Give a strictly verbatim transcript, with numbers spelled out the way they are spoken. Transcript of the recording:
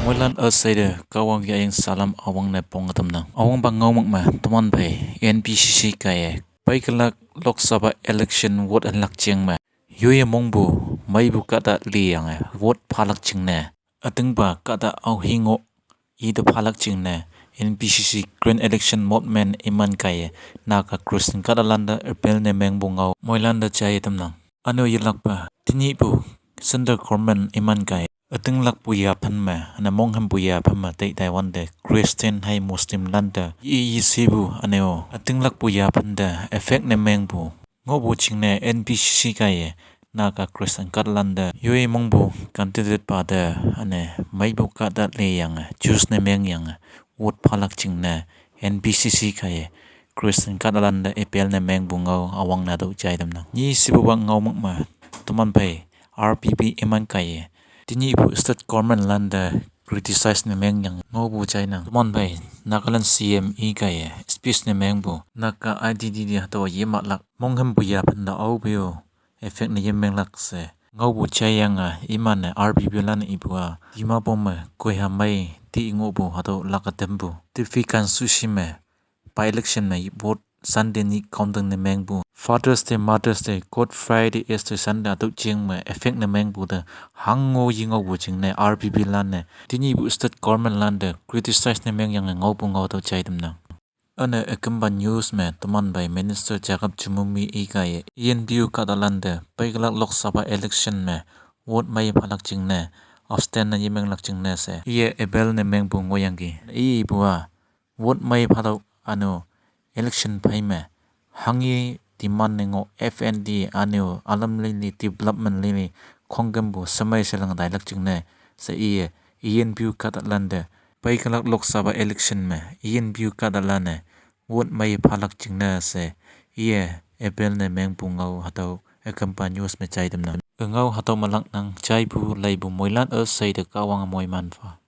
Moilan üshei te Kahwang yaying salam üwangne pong ütamnang. Üwangpa ngaomük me toman phei N P C C kaiye peikelak Lok Sabha election vote hanlak jing me yoiye mongpu meipu kahta liyange vote phalak jingne, ütingpa kahta aohi ngoh ite phalak jingne, N P C C Green Election Movement iman kaiye Naga Christian kahtalante appeal ne mengpu ngao moilante jaiye tamnang. Üne-o yelakpa tenyihpu central government iman kaiye ütinglakpu yaphen me, üne monghümpu yaphen me tei taiwante Christian hei Muslimlante i yeshepu üne-o ütinglakpu yaphen te effect ne mengpu ngohpu jingne N P C C kaiye Naga Christian kahtalante yoi mongpu candidate pa te üne meipu kahta liyange choose ne mengyange vote phalak jingne N P C C kaiye Christian kahtalante appeal ne mengpu ngao üwangne hatüo jai tamnang. Nyi shepupa ngaomük me toman phei R P P iman kaiye tenyihpu state government lante criticize ne mengyange ngaopu jainang. Toman phei Nagaland C M i kaiye speech ne mengpu Naga identity hatüo yemahlak monghümpu yaphen te aope-o effect ne yemenglak she ngaopu jaiyange iman-e R P P lan ipu-a Dimapur me koiha mei ti ngohpu hatüo lak ütampu Tiffy constituency me by-election me vote Sunday nyih counting ne mengpu Father's Day, Mother's Day, Good Friday, Easter Sunday hatüo jing me effect ne mengpu te hango yengaopu jingne R P P lan-e tenyihpu state government lante criticize ne mengyange ngaopu ngao tüo jai tamnang. Üne ükempa news me toman phei Minister Jacob Chumumi i kaiye E N P O kahtalante peikelak Lok Sabha election me vote mei phalak jingne abstain ne yemenglak jingne she iye appeal ne mengpu ngohyangki. Ipu-a vote mei phatüoh üne-o election phei me hanghe demand ne ngoh F N D üne-o ülam lili development lili khongkümpu shemei shelang tailak jingne she iye E N P O kahtalante peikelak Lok Sabha election me E N P O kahtalan-e vote mei phalak jingne she iye appeal ne mengpu ngao hatüo ükempa news me jai tamnang. Üngao hatüo me laknang. Jaipu leipu moilan üshei te Kahwange moiman pha.